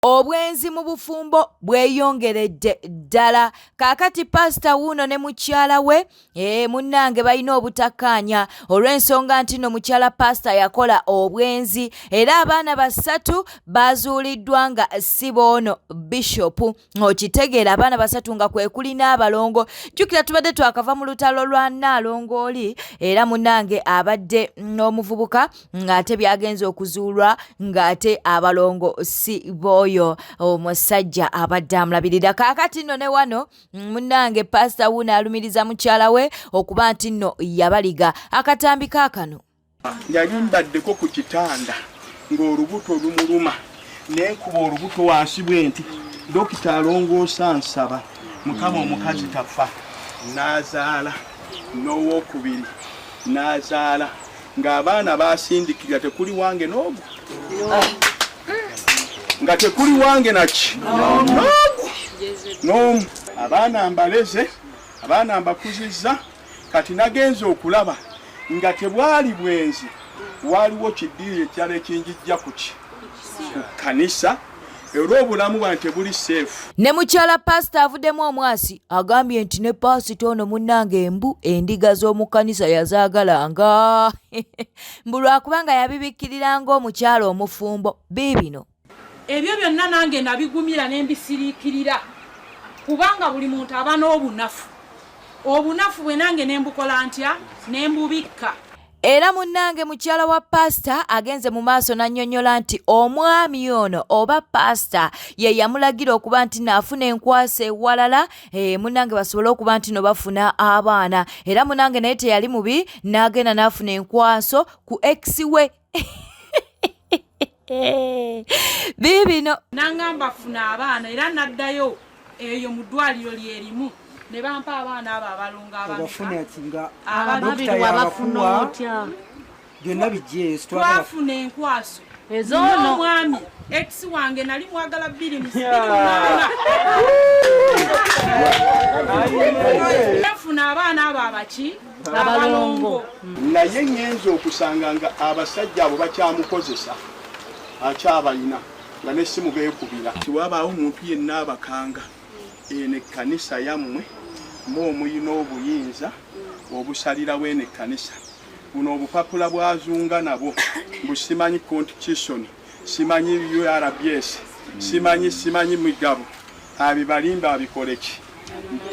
Obwenzi mu bufumbo bweyongeredde ddala. Kaakati Paasita wuuno ne mukyala we ee munnange balina obutakkaanya olw'ensonga nti nno mukyala Paasita yakola obwenzi era abaana basatu baazuuliddwa nga si boono Bishopu. Okitegeera abaana basatu nga kwe kuli n'abalongo. Jjukira tubadde twakava mu lutalo lwa Nnaalongo oli era munnange abadde n'omuvubuka ng'ate byagenze okuzuulwa ng'ate abalongo si b'oyo omusajja abadde amulabirira. Kaakati nno ne wano munnange Paasita wuuno alumiriza mukyala we okuba nti nno yabaliga. Akatambi kaakano. Yali mbaddeko ku kitanda ng'olubuto lumuluma ne nkuba olubuto wansi bwe nti dokita alongoosa nsaba Mukama omukazi tafa n'azaala n'owokubiri n'azaala ng'abaana baasindikirira tekuli wange n'ogu nga tekuli wange naki n'ogu n'omu abaana mbaleze abaana mbakuzizza kati nagenze okulaba nga tebwali bwenzi waliwo kiddiiro ekirala ekinjijja kuki ku kkanisa era obulamu bwange tebuli seefu. Ne mukyala paasita avuddemu omwasi agambye nti ne paasita ono munnange mbu endiga z'omu kkanisa yazaagalanga mbu lwakubanga yabibikkiriranga omukyala omufumbo. Biibino. Ebyo byonna nange nabigumira ne mbisiriikirira kubanga buli muntu aba n'obunafu. Obunafu bwe nange ne mbukola ntya? Ne mbubikka. Era munnange mukyala wa paasita agenze mu maaso n'annyonnyola nti omwami ono oba paasita ye yamulagira okuba nti naafuna enkwasa ewalala e, munnange basobole okuba nti no bafuna abaana era munnange naye teyali mubi n'agenda n'afuna enkwaso ku ex we biibino. N'angamba funa abaana era naddayo eyo mu ddwaliro lye limu ne bampa abaana abo abalongo abameka ababiri. Byonna bijje twafuna enkwaso ez'omwami ex wange nali mwagala bbiri mu munaana nfuna abaana abo abaki abalongo. Naye ngenze okusanga nga abasajja abo bakyamukozesa akyabalina nga n'essimu beekubira. Tewabaawo muntu yenna abakanga eno ekkanisa yammwe mwe omuyina obuyinza obusalirawo eno ekkanisa. Buno obupapula bwazunga nabwo mbu simanyi constitution, simanyi URBS, simanyi simanyi migabo abibalimba abikoleki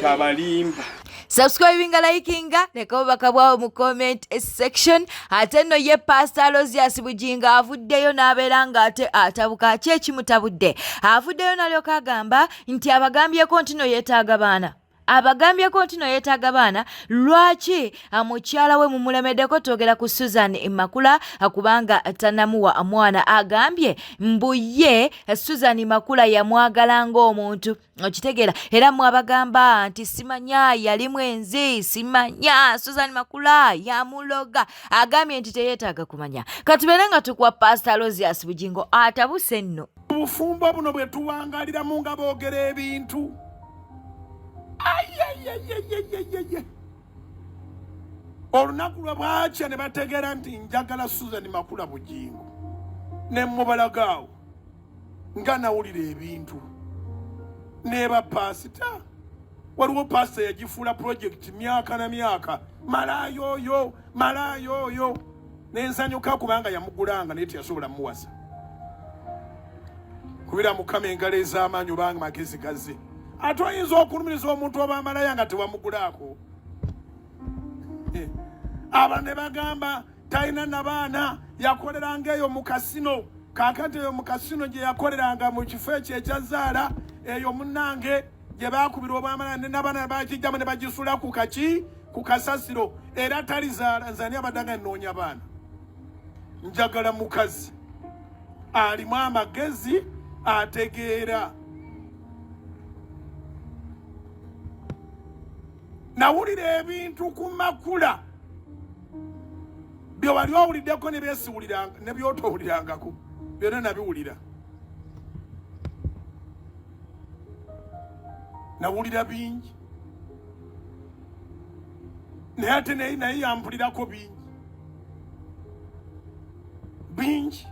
tabalimba. Subscribinga, likinga, leka obubaka bwawo mu comment section. Ate nno ye Pastor Aloysius Bugingo avuddeyo n'abeera ng'ate atabuka. Ki ekimutabudde? Avuddeyo n'alyoka agamba nti abagambyeko nti no yeetaaga baana. Abagambyeko nti no yeetaaga baana, lwaki mukyala we mumulemeddeko? Twogera ku Susan Makula kubanga tanamuwa mwana. Agambye mbu ye Susan Makula yamwagala ng'omuntu. Okitegeera? Era mwe abagamba nti simanya yali mwenzi, simanya Susan Makula yamuloga, agambye nti teyeetaaga kumanya. Katubeere nga tukuwa Pastor Aloysius Bugingo atabuse nno. Obufumbo buno bwe tuwangaliramu nga boogera ebintu ayayayayayayaya olunaku lwe bwakya ne bategeera nti njagala Susan Makula Bugingo ne mubalagaawo nga nawulira ebintu neba paasita. Waliwo paasita yagifuula pulojekiti myaka na myaka, malaayo oyo malaayo oyo, nensanyuka kubanga yamugulanga naye teyasobola muwasa. Kubira Mukama engalo ez'amaanyi obanga magezi gaze. Ate oyinza okulumiriza omuntu oba malaya nga tewamugulaako. Aba ne bagamba talina nabaana, yakoleranga eyo mu kasino. Kaakati eyo mu kasino gye yakoleranga mu kifo ekyo ekya zaala eyo munnange gye baakubira obwamala ne nabaana bakijjamu ne bagisula ku kaki ku kasasiro. Era talizaala. Nze ani abadde nga nnoonya baana? Njagala mukazi alimu amagezi ategeera. Nawulira ebintu ku Makula bye wali owuliddeko ne byesiwuliranga ne byotowulirangako byonna nabiwulira. Nawulira bingi naye ate naye yampulirako bingi bingi.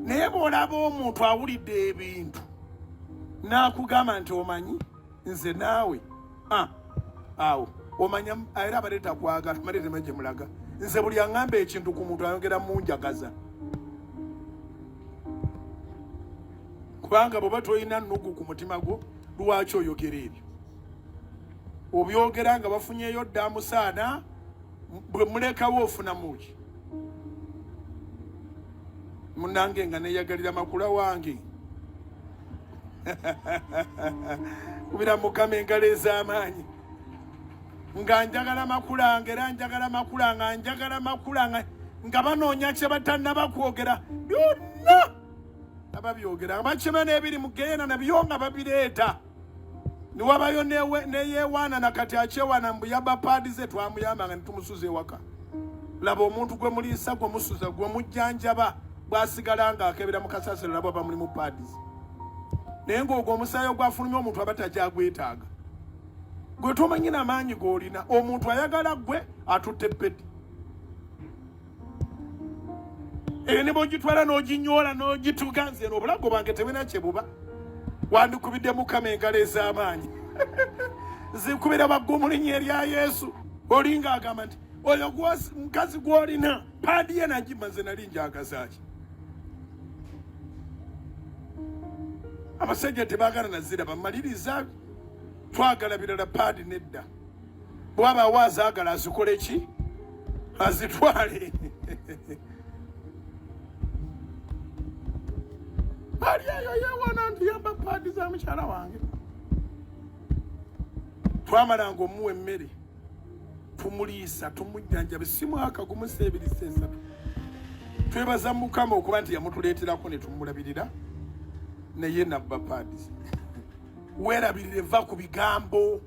Naye bw'olaba omuntu awulidde ebintu n'akugamba nti omanyi nze naawe awo omanya era abaleeta kwagala maleete gye mulaga. Nze buli aŋŋamba ekintu ku muntu ayongera munjagaza, kubanga bw'oba tolina nnugu ku mutima gwo lwaki oyogera ebyo? Obyogera nga bafunyeyo dda musaana, bwe mulekawo ofunamu ki? Munange nga neyagalira makula wange kubira Mukama engalo ez'amaanyi, nga njagala makulanga era njagala makula nga njagala makula nga banoonya kye batannaba kwogera byonna ababyogera bakima n'ebiri mu geena nabyo nga babireeta. Niwabayo neyewaana nakati akyewaana mbu yabba paadi ze twamuyamba nga netumusuza ewaka. Laba omuntu gwe muliisa gwe musuza gwe mujjanjaba bwasigala nga akebera mu kasasiro laba bamulimu paadi ze, naye ng'ogwo omusaayi ogwafulumya omuntu aba takyagwetaaga. Gwe tomanyi namaanyi g'olina, omuntu ayagala gwe atutte pedi eyo ne bw'ogitwala n'oginyoola n'ogituga. Nze eno obulago bwange tebulina kye buba. Wandikubidde Mukama engalo ez'amaanyi zikubira waggulu mu linnya erya Yesu. Olinga agamba nti oyo mukazi gw'olina paadi ye nagima nze nali njagazaaki. Abasajja tebaagala naziraba maliriza, twagala birala paadi nedda. Bw'abaawo azaagala azikole ki azitwale. Ali eyo yeewana nti yamba paadi za mukyala wange. Twamalanga omuwa emmere, tumuliisa, tumujjanjaba, si mwaka gumu si ebiri si esatu. Twebaza Mukama okuba nti yamutuleeterako ne tumulabirira, naye nabba paadi. Weerabirire, va ku bigambo.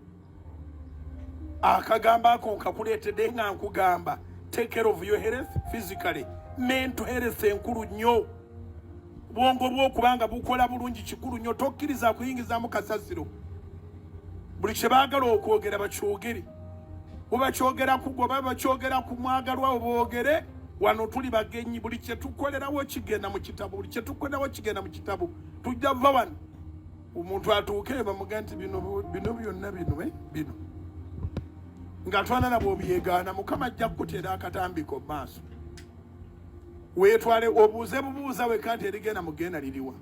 Akagambo ako nkakuleetedde nga nkugamba take care of your health physically. Mental health enkulu nnyo. Bwongo bw'okubanga bukola bulungi kikulu nnyo. Tokkiriza kuyingizaamu kasasiro. Buli kye baagala okwogera bakyogere, oba kyogera ku gwe oba bakyogera ku mwagalwa boogere. Wano tuli bagenyi, buli kye tukolerawo kigenda mu kitabo, buli kye tukolerawo kigenda mu kitabo. Tujja va wano omuntu atuuke bamuga nti bino bino byonna bino bino nga twanana bw'obyegaana. Mukama ajja kukuteera akatambiko mu maaso, weetwale obuuze bubuuza weka nti erigenda mugenda liriwa,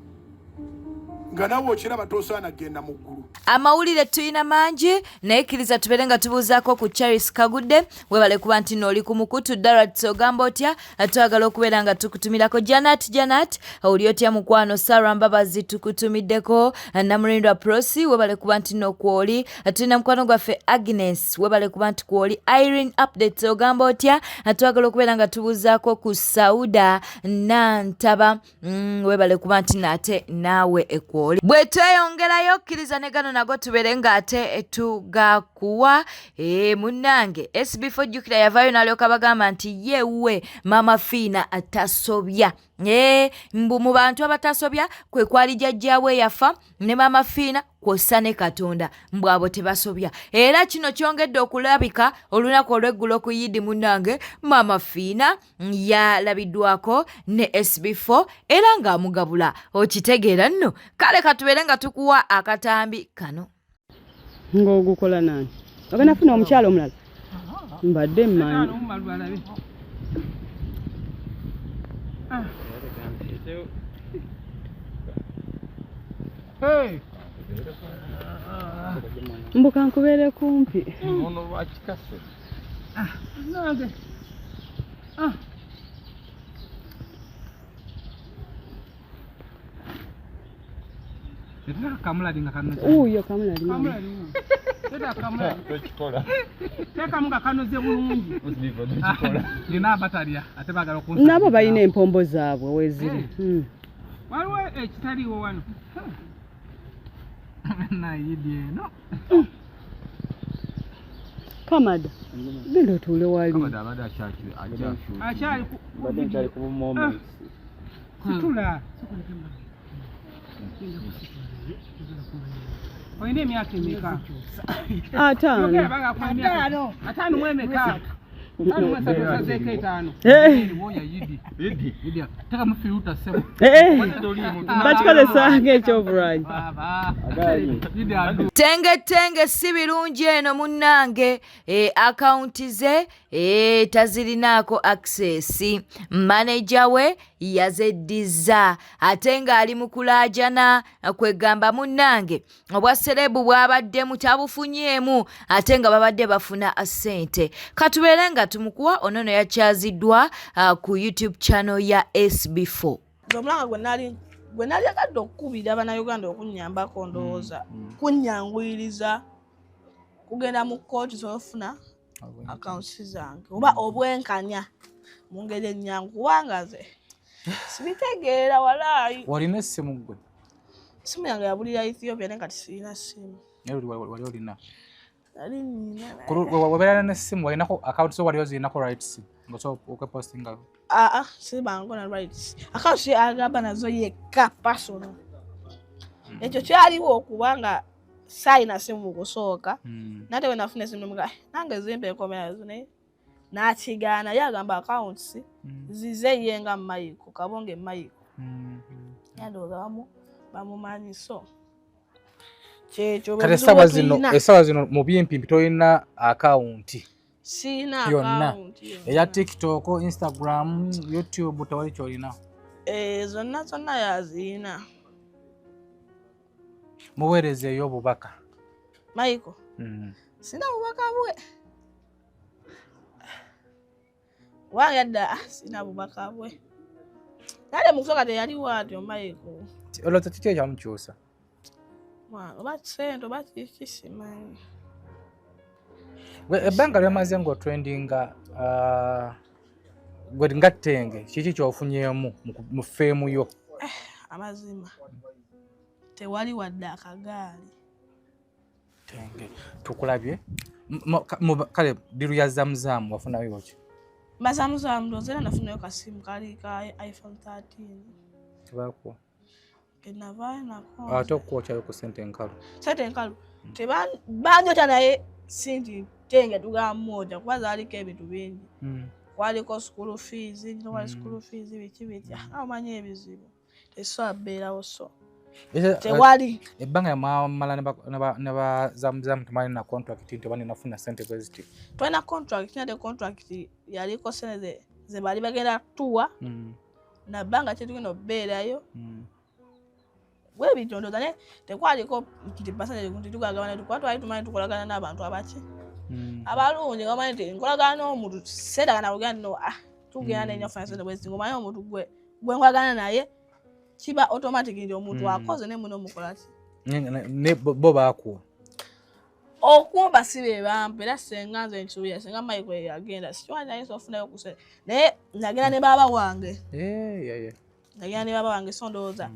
nga nawe okiraba tosaana kugenda mu ggulu. Amawulire tulina mangi, naye kkiriza tubeere nga tubuuzaako ku Charis Kagudde. Webale kuba nti nooli ku mukutu. Darat, ogamba otya? Twagala okubeera nga tukutumirako. Janat, Janat, oli otya mukwano? Sarah Mbabazi tukutumiddeko. Namulindwa Prosi, webale kuba nti nokwoli. Tulina mukwano gwaffe Agnes, webale kuba nti kwoli. Irene Updates, ogamba otya? Twagala okubeera nga tubuuzaako ku Sauda Nantaba. Webale kuba nti nate naawe ekwoli. Bwe tweyongerayo, kkiriza ne gano nago tubeere ng'ate tugakuwa. Munnange SB4 jjukira yavaayo n'alyoka bagamba nti ye we Maama Fiina tasobya. Mbu mu bantu abatasobya kwe kwali jjajjaawe yafa ne Maama Fiina kwossa ne Katonda, mbu abo tebasobya. Era kino kyongedde okulabika olunaku olw'eggulo ku Yidi. Munnange Maama Fiina yalabiddwako ne SB4 era ng'amugabula, okitegeera nno. Kale katubeere nga tukuwa akatambi kano. Ng'ogukola nani? Ogenda funa omukyalo omulala, mbadde mmanyi. Mbuka nkubeere kumpi. Kamulali nga kanoze. Uyo kamulali. Kamulali uyo. Teta kamulali. Tokikola. Tekamu nga kanoze bulungi. Nina abatalya ate baagala okunsa. Nabo balina empombo zaabwe weeziri. Waliwo ekitaliiwo wano. Nayidi eno. Kamada, genda otuule wali. Kamada abadde akyashuutinga. Akyali ku Mbadde nkyali ku moments. Situla. Olina emyaka emeka? 50. 50 mu emeka? Bakikozesa ng'ekyobulwanyi. Tenge tenge si birungi eno munnange e, akawunti ze e, tazirinaako access. Maneja we yazeddizza ate ng'ali mu kulaajana kwegamba munnange obwa serebu bwabaddemu tabufunyeemu ate nga babadde bafuna ssente. Katubeere nga tumukuwa onono yakyaziddwa ku YouTube channel ya SB4. Nze omulanga gwe nali gwe nali agadde okukubira bannayuganda okunnyambako ndowooza kunnyanguyiriza kugenda mu kkooti z'ofuna accounts zange oba obwenkanya mu ngeri ennyangu kubanga nze sibitegeera walaayi. Walina essimu ggwe? Essimu yange yabulira Ethiopia naye kati sirina ssimu. Naye wali olina? Nali nina. Wabeera n'essimu walinako accounts zo wali ozirinako rights ng'osobola okwepostinga? Aa, sibango na rights. Accounts ye agamba nazo yekka personal. Ekyo kyaliwo okubanga saayina simu mu kusooka. Nate bwe nafuna esimu nemuga nange zimpa enkomera naye n'akigaana ye agamba accounts zize ye nga Michael Kabonge Michael. Yandowooza bamu bamumanyi so kyekyo Kati essaawa zino essaawa zino mu bimpimpi tolina akawunti Siina yonna akawunti yonna. Eya TikTok, Instagram, YouTube tewali kyolina? Eh, zonna zonna yazirina. Muweerezeeyo obubaka. Michael sina bubaka bwe wange dda, sina bubaka bwe nale mu kusooka teyaliwo atyo Michael. Olowooza kiki ekyamukyusa? Mwana, oba ssente oba kiki simanyi. Gwe ebbanga lyomaze ng'otrendinga gwe nga ttenge kiki ky'ofunyeemu mu fame yo? Amazima tewali wadde akagaali. Tenge tukulabye kale deal ya Zamzam wafunayo ki? Mazamuzamu ndowooza era nafunayo kasimu kali ka iPhone 13. Tebakuwa? Kenavaayo nako. Ate okukwokyayo ku ssente enkalu? Sente enkalu banjokya naye si nti tenge tugamba mwokya kuba zaaliko ebintu bingi. Kwaliko school fees, wali school fees biki biki, omanyi ebizibu tekisobola kubeerawo so tewali. Ebbanga mwamala ne ba Zamzam temwalina na contract nti oba ninafuna ssente bwe ziti? Twalina contract nate contract yaliko ssente ze baali bagenda tuwa nabbanga kyetugenda okubeerayo bwe bityo ndowooza naye tekwaliko nti percentage nti tugagabana kuba twali tumanyi tukolagana n'abantu abaki abalungi nga bamanyi nti nkolagana n'omuntu seetagana kugenda nti no tugenda nenya ofuna ssente bwe ziti ng'omanyi omuntu gwe gwe nkolagana naye kiba automatic nti omuntu akoze naye muno mukola ki. Ne bo baakuwa? Okumba si be bampa era senga nze nsuubira senga Michael yagenda sikimanyi nayinza ofunayo ku ssente naye nagenda ne baaba wange. Nagenda ne baaba wange so ndowooza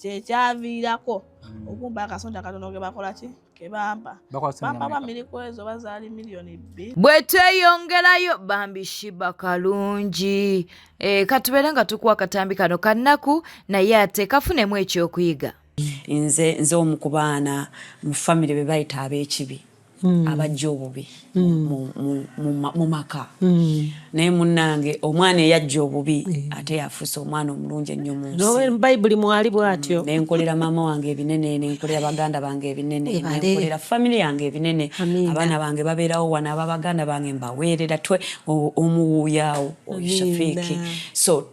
kyekyaviirako okumpa akasonta akatono ke bakola ki ke bampa. Bakola ssente Bampa mmeka? ba miriko ezo oba zaali 2 miliyoni. Bwe tweyongerayo bambi Shiba kalungi e, katubeere nga tukuwa akatambi kano kannaku naye ate kafunemu ekyokuyiga. Nze nze omu ku baana mu famire be bayita ab'ekibi abajja obubi mu maka naye munnange omwana eyajja obubi ate yafuuse omwana omulungi ennyo mu nsi. Bayibuli mwali bw'atyo. Nenkolera maama wange ebinene, nenkolera baganda bange ebinene, Ebale. nenkolera famire yange ebinene. Amiina. Abaana bange babeerawo wano, ababaganda bange mbaweerera twe omuwuuyaawo oyo Amiina. Shafiiki. So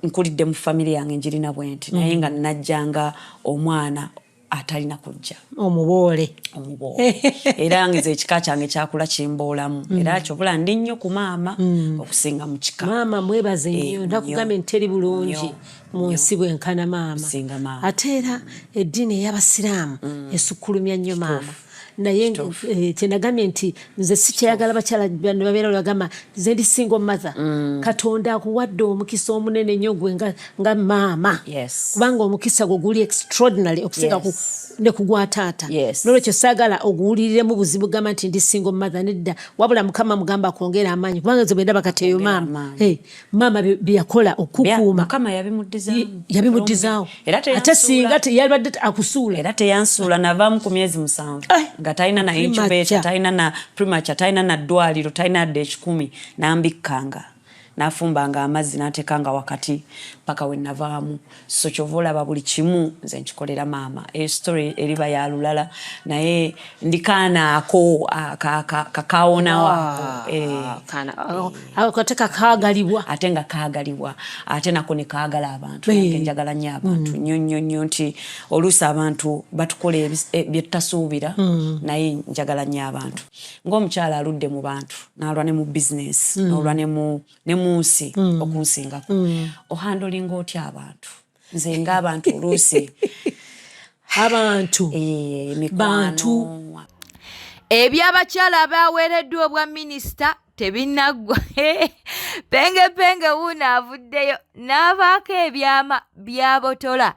nkulidde mu famire yange njirina bwe nti naye nga najjanga omwana atalina kujja. Omuboole. Omuboole era nze ekika kyange kyakula kimboolamu era kyobula ndi nnyo ku maama okusinga mu kika. Maama mwebaze nnyo. Eh, Nakugambye nti teri bulungi nnyo, mu nsi bwenkana maama. Kusinga maama. Ate era eddiini ey'abasiraamu esukkulumya nnyo maama naye kyenagambye nti nze sikyayagala bakyala bano babeera bagamba nze ndi single mother. Katonda akuwadde omukisa omunene nnyo gwe nga maama kubanga omukisa gwo guli extraordinary okusinga ne ku gwa taata. Nolwekyo saagala oguwuliriremu buzibu gamba nti ndi single mother, nedda, wabula Mukama mugamba akwongera amaanyi kubanga nze bwendaba kati eyo maama, maama bye yakola okukuuma Mukama yabimuddizaamu. Yabimuddizaawo. Era Ate singa teyabadde akusuula. Era teyansuula, navaamu ku myezi 7 nga Nga talina na incubator, talina na premature, talina na ddwaliro, talina yadde ekikumi, n'ambikkanga, n'afumbanga amazzi n'ateekanga wakati paka we navaamu. So kyova olaba buli kimu nze nkikolera maama. Eyo story eriba ya lulala, naye ndikaanaako kakawonawo ako. Ako ate kakaagalibwa. Ate nga kaagalibwa, ate nako ne kaagala abantu. Nange njagala nnyo abantu, nnyo nnyo nnyo, nti oluusi abantu batukola bye tutasuubira, naye njagala nnyo abantu. Ng'omukyala aludde mu bantu, n'alwa ne mu bizinesi, n'olwa ne mu nsi okunsingako, ohandlinga otya abantu? Nze ng'abantu oluusi abantu emikwano. Bantu. Ebyabakyala abaweereddwa obwa minisita tebinaggwa. Penge Penge wuuno avuddeyo n'abaako ebyama byabotola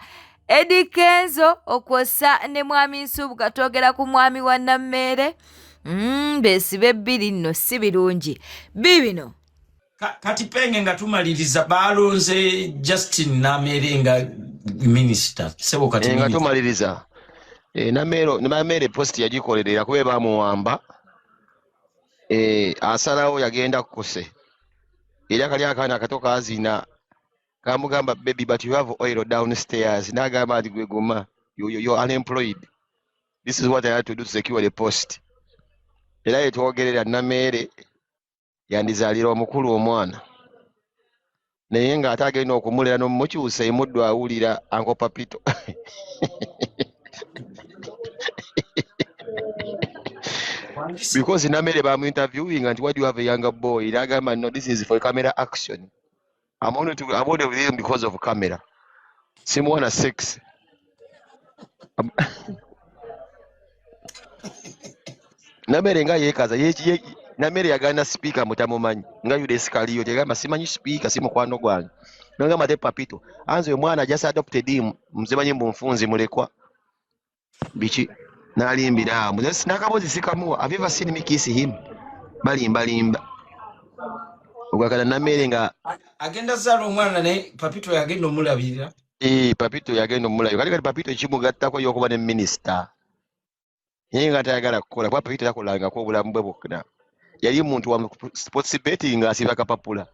Eddy Kenzo okwossa ne mwami Nsubuga. Twogera ku mwami wa Nammeere. Beesiba ebbiri nno si birungi bibino. Kati Penge, nga tumaliriza, balonze Justin Namere nga minisita, sebo kati Nga minisita. Tumaliriza. Namere post yagikolerera kuba bamuwamba. Asalawo yagenda kukuse era kali akaana akato kazina kamugamba, "Baby, but you have oil downstairs." N'agamba nti, "Gwe guma, you're unemployed. This is what I had to do to secure the post." Era yetwogerera Nameere yandizaalira omukulu omwana, naye ng'ate agenda okumulera n'omukyusa emuddu awulira Uncle Papito, because Namere bamu interviewing nti, "Why do you have a younger boy?" N'agamba, "No, this is for camera action. I'm only with him because of camera. Simuwana sex." Namere nga yeekaza Namere yagaana sipiika mutamumanyi nga Yuda Isikaliyo, tegamba simanyi sipiika, si mukwano gwange. Nagamba te Papito anze omwana just adopted him, muzemanyi mbu nfunzi mulekwa biki, n'alimbira awo. N'akabozi sikamuwa. Have you ever seen me kiss him? Balimbalimba ogwakana Namere nga Agenda zaala omwana, naye Papito yagenda omulabirira. Eh, Papito yagenda omulabirira. Kati Papito ekimugattako y'okuba ne minisita, naye nga tayagala kukola, kuba Papito takolangako obulamu bwe bwonna. Yali muntu wa sports betting, ng'asiba kapapula,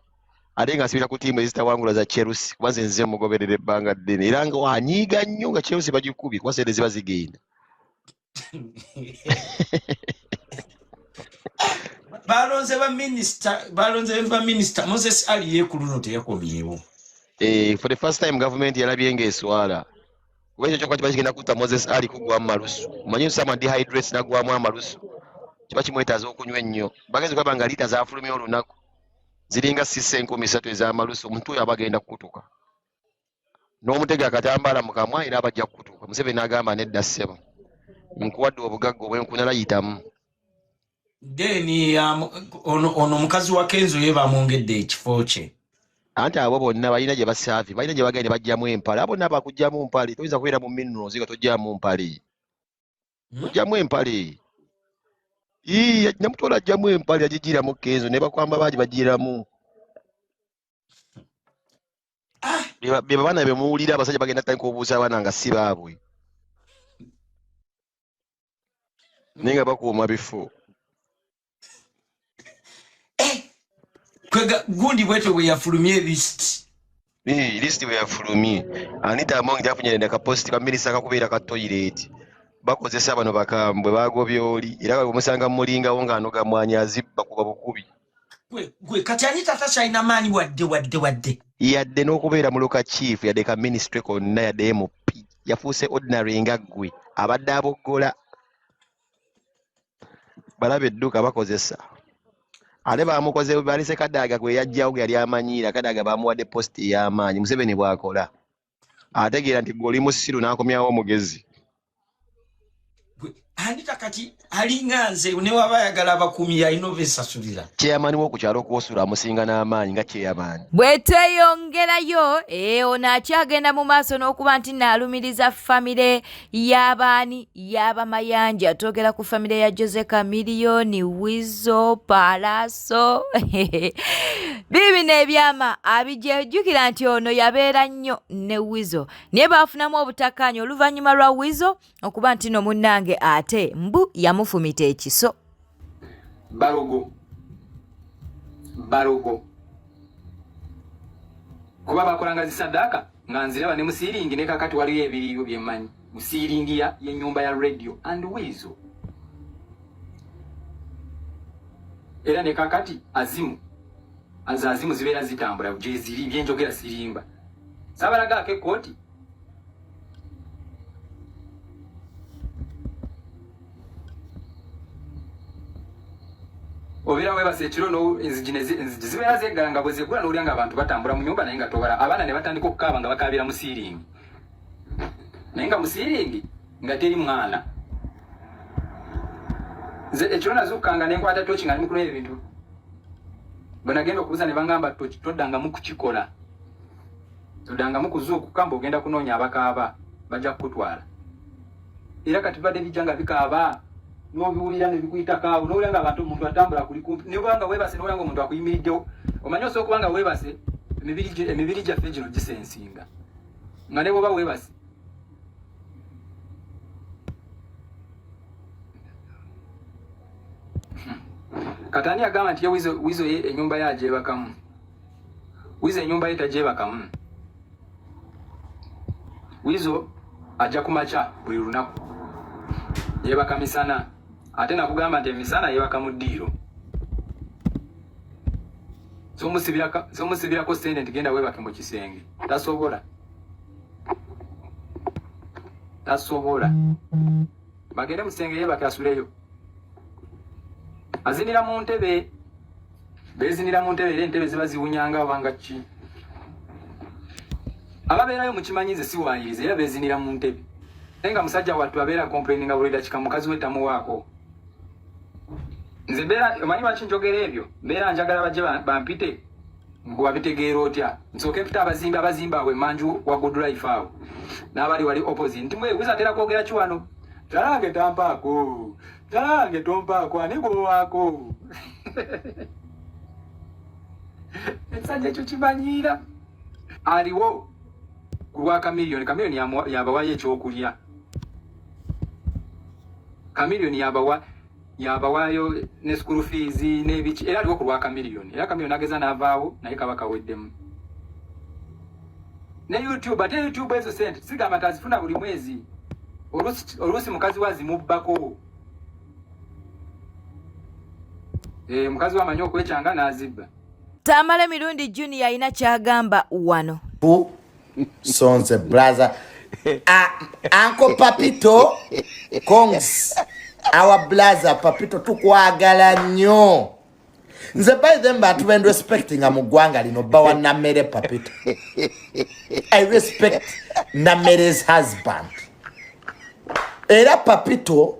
ate ng'asibira ku ttiimu ezitawangula za Chelsea, kuba nze nze mugoberera ebbanga ddene, era nga anyiiga nnyo nga Chelsea bagikubye, kuba sente ziba zigenda. Balonze baminisita, balonze baminisita. Moses Ali ye ku luno teyakomyewo. Eh, for the first time government yalabye ng'eswala, kuba ekyo kyokka kiba kigenda kutta Moses Ali kuggwamu malusu. Omanyi someone dehydrates n'aggwamu amalusu, kiba kimwetaaza okunywa ennyo. Bagenzi kulaba nga liita zafulumya olunaku ziringa sisa 3,000 ez'amalusu. Omuntu oyo aba agenda kukutuka n'omutega akatambaala mu kamwa, era abajja kukutuka. Museveni n'agamba, "Nedda ssebo, nkuwadde obugagga obwenkunala, yitamu." Then ono omukazi wa Kenzo ye bamwongedde ekifo kye. Anti abo bonna balina gye basaavi, balina gye bagenda ne bajjamu empale. Abo bonna bakugjamu mpale. Toyinza kubeera mu minerals nga tojjamu mpale. Ojjamu empale. Ii, namutwala ajjamu empale, agigiramu Kenzo ne bakwamba baagi bagiramu. Be baana be muwulira abasajja bagenda kutandika obuuza abaana nga si baabwe, naye nga bakuuma bifo. Kwega gundi bwetyo bwe yafulumye list. List bwe yafulumye, Anita Among tafunye nenda kapost ka minisita kakubeera ka toilet. Bakozesa bano bakambwe bagobye oli, era bwemusanga mulingawo ng'anoga mwanyi azibba kuba bukubi. Gwe kati Anita takyalina maanyi wadde wadde wadde. Yadde n'okubeera mu local chief, yadde ka ministry konna, yadde MP, yafuuse ordinary nga ggwe abadde aboggola. Balaba edduka bakozesa, ate bamukoze balise Kadaaga gwe yajjawo, gwe yali amanyiira. Kadaaga bamuwadde post ey'amaanyi. Museveni bw'akola ategeera nti gwe oli musiru, n'akomyawo omugezi. Anita kati alinga nze, ne waba ayagala abakuumi alina obesasulira. Chairman w'oku kyalo kwosula amusinga n'amaanyi nga chairman. Bwe tweyongerayo, ono akyagenda mu maaso n'okuba nti naalumiriza famire y'abaani y'abamayanja. Twogera ku famire ya Jose Chameleone, Wizo, Pallaso. Biibino ebyama abijejjukira nti ono yabeera nnyo ne Wizo, naye baafunamu obutakkaanya oluvannyuma lwa Wizo okuba nti no munnange atandika ate mbu yamufumita ekiso. Balogo balogo kuba bakolanga zisaddaaka nga nziraba ne musiiringi ne kakati waliyo ebiriyo byemmanyi musiiringi y'ennyumba ya radio and Weasel era ne kakati azimu azazimu zibeera zitambula gyeziri byenjogera sirimba sabalagaako ekkooti. Obeera weebase ekiro enzigi zibeera zeggala nga bwe zeggula n'owulira nga abantu batambula mu nyumba naye nga tobala abaana ne batandika okukaaba nga bakaabira mu siiringi naye nga mu siiringi nga teri mwana. Nze ekiro nazuukanga ne nkwata tooki nga ndi mu kunoonya ebintu bwe nagenda okubuuza ne bangamba toddangamu kukikola toddangamu kuzuukuka mbu ogenda kunoonya abakaaba bajja kukutwala. Era kati bibadde bijja nga bikaaba n'obiwulira ne bikuyitako awo n'owulira nga abantu omuntu atambula kuli kumpi ne bwanga weebase n'owulira nga omuntu akuyimiriddewo. Omanyi osobola okuba nga weebase emibiri gyaffe gino gisensinga nga ne bw'oba weebase kati ani agamba nti ye Weasel ye ennyumba ye agyebakamu? Weasel ennyumba ye tagyebakamu. Weasel ajja ku makya buli lunaku yeebaka misana ate nakugamba nti emisana yeebaka mu ddiiro. Somusibirako ssente nti genda weebake mu kisenge, tasobola tasobola. Bagende mu kisenge yeebake asuleyo. Azinira mu ntebe, beezinira mu ntebe era entebe ziba ziwunyanga oba nga ki. Ababeerayo mukimanyi nze siwaayiriza era beezinira mu ntebe. Naye nga musajja wattu abeera complaininga buli dakika mukazi we tamuwaako. Nze mbeera omanyi lwaki njogera ebyo, mbeera njagala bajje bampite gwe wabitegeera otya. Nsooke mpite abazimbi abazimba awo emanju wa Good Life awo n'abali wali opposite nti mwe Weasel atera kwogera ki wano? Talange tampaako, talange tompaako, ani gwowaako? Ekisajja ekyo kimanyiira. Aliwo ku lwa Chameleone, Chameleone yabawayo ekyokulya. Chameleone yabawayo ne school fees n'ebiki, era aliwo ku lwa Chameleone. Era Chameleone ageza n'avaawo naye kaba kaweddemu. Ne YouTube, ate YouTube ezo sente sigamba nti azifuna buli mwezi. Oluusi mukazi we azimubbako. Mukazi we amanyi okwekyanga n'azibba. Tamale Mirundi Junior alina ky'agamba wano. Sonze brother. Uncle Papito Kongs, our brother Papito tukwagala nnyo. Nze by them bantu ben respecting mu ggwanga lino bawa Namere Papito. I respect Namere's husband. Era Papito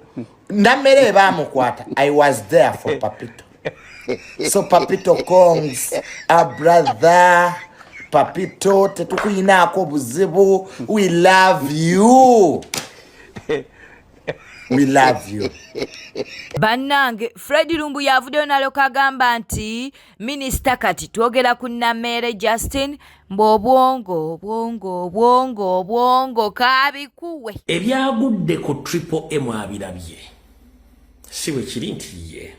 Namere bamukwata. I was there for Papito. So Papito Kongs, our brother Papito, tetukuyinaako buzibu. We love you. We love you. Bannange, Fred Lumbu yavuddeyo n'alyoka agamba nti minisita kati twogera ku Namere Justin mbu obwongo obwongo obwongo obwongo kabikuwe. Ebyagudde ku Triple M abirabye si bwe kiri nti ye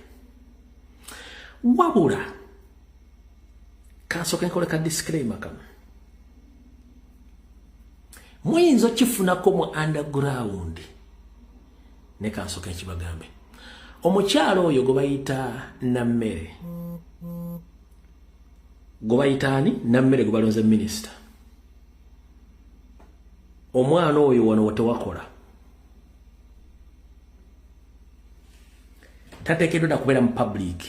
wabula kansooke nkole ka disclaimer kano. Muyinza okifunako mu underground ne kansooke nkibagambe. Omukyalo oyo gwe bayita Nammere, gwe bayita ani? Nammere gwe balonze minisita. Omwana oyo wano tewakola, tateekeddwa na kubeera mu public.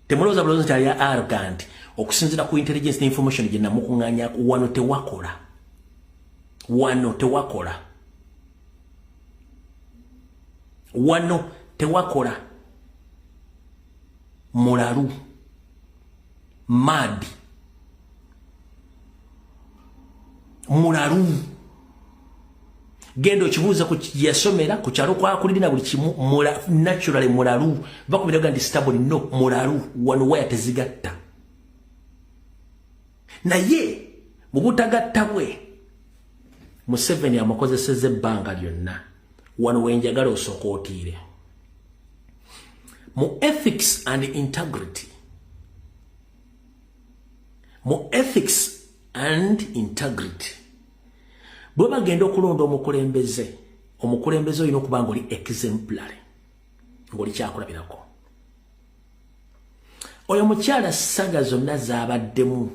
Temulowooza bulowooza nti ali arrogant okusinziira ku intelligence ne information gye namukuŋŋaanyaako. Wano tewakola, wano tewakola, wano tewakola. Mulalu mad mulalu. Genda okibuuza ku yasomera ku kyalo kwakulira na buli kimu. Naturally mulalu, bakubiraga nti stubborn. No, mulalu. Wano waya tezigatta, naye mu butagatta bwe Museveni amukozeseza ebbanga lyonna. Wano wenjagala osooka otiire mu ethics and integrity, mu ethics and integrity. Bwe bagenda okulonda omukulembeze, omukulembeze olina okuba nga oli exemplary, ng'oli kyakulabirako. Oyo mukyala saga zonna z'abaddemu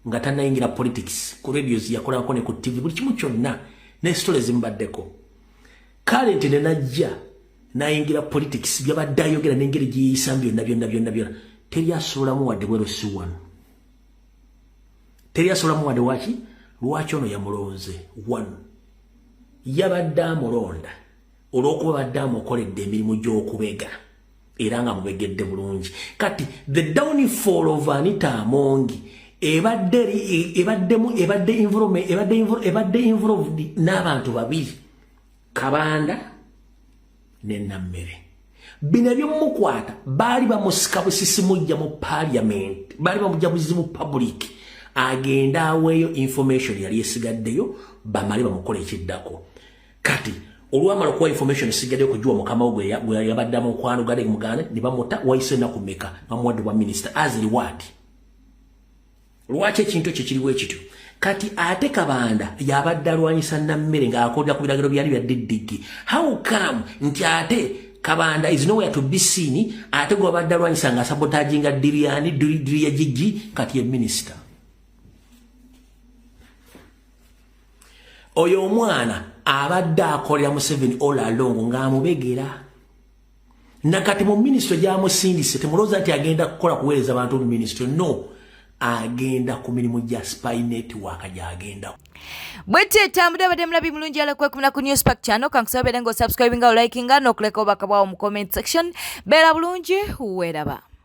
nga tannayingira politics, ku radios yakolako ne ku TV, buli kimu kyonna ne story zimubaddeko. Kale nti ne najja nayingira politics, byabadde ayogera n'engeri gyeyisamu byonna byonna byonna byonna, teri asobola wadde bwero si wano, teri asobola wadde waki. Lwaki ono yamulonze? One, yabadde amulonda olw'okuba badde amukoledde emirimu gy'okubega era nga mubegedde bulungi. Kati the downfall of Anita Among ebadde ebaddemu ebadde environment ebadde involved n'abantu babiri, Kabanda ne Nammere. Bino ebyomukwata baali bamusika busisi mujja mu parliament, baali bamujja buzizi mu public agenda aweeyo information yali esigaddeyo, bamale bamukola ekiddako. Kati olwamala okuwa information esigaddeyo kugiwa mukama we gwe yabadde amukwano gade muganda ne bamuta. Wayise ennaku mmeka, bamuwadde bwa minisita as reward. Lwaki ekintu ekyo kiriwo ekityo? Kati ate Kabanda yabadde alwanyisa Nammere ng'akolera ku biragiro byali bya diddiggi. How come nti ate Kabanda is nowhere to be seen, ate gwabadde alwanyisa nga sabotaginga diriyani diriya gigi kati ye minisita? Oyo omwana abadde akolera Museveni all along ng'amubegera. Nakati mu minisitule gyamusindise, temulowooza nti agenda kukola kuweereza bantu mu minisitule. No, agenda ku mirimu gya spy network gyagenda. Bwetyo etambudde. Abadde mulabi mulungi ala kwekumira ku Newspark channel. Kankusaba beere nga osubscribinga, olikinga n'okuleka obubaka bwawo mu comment section. Beera bulungi, weeraba.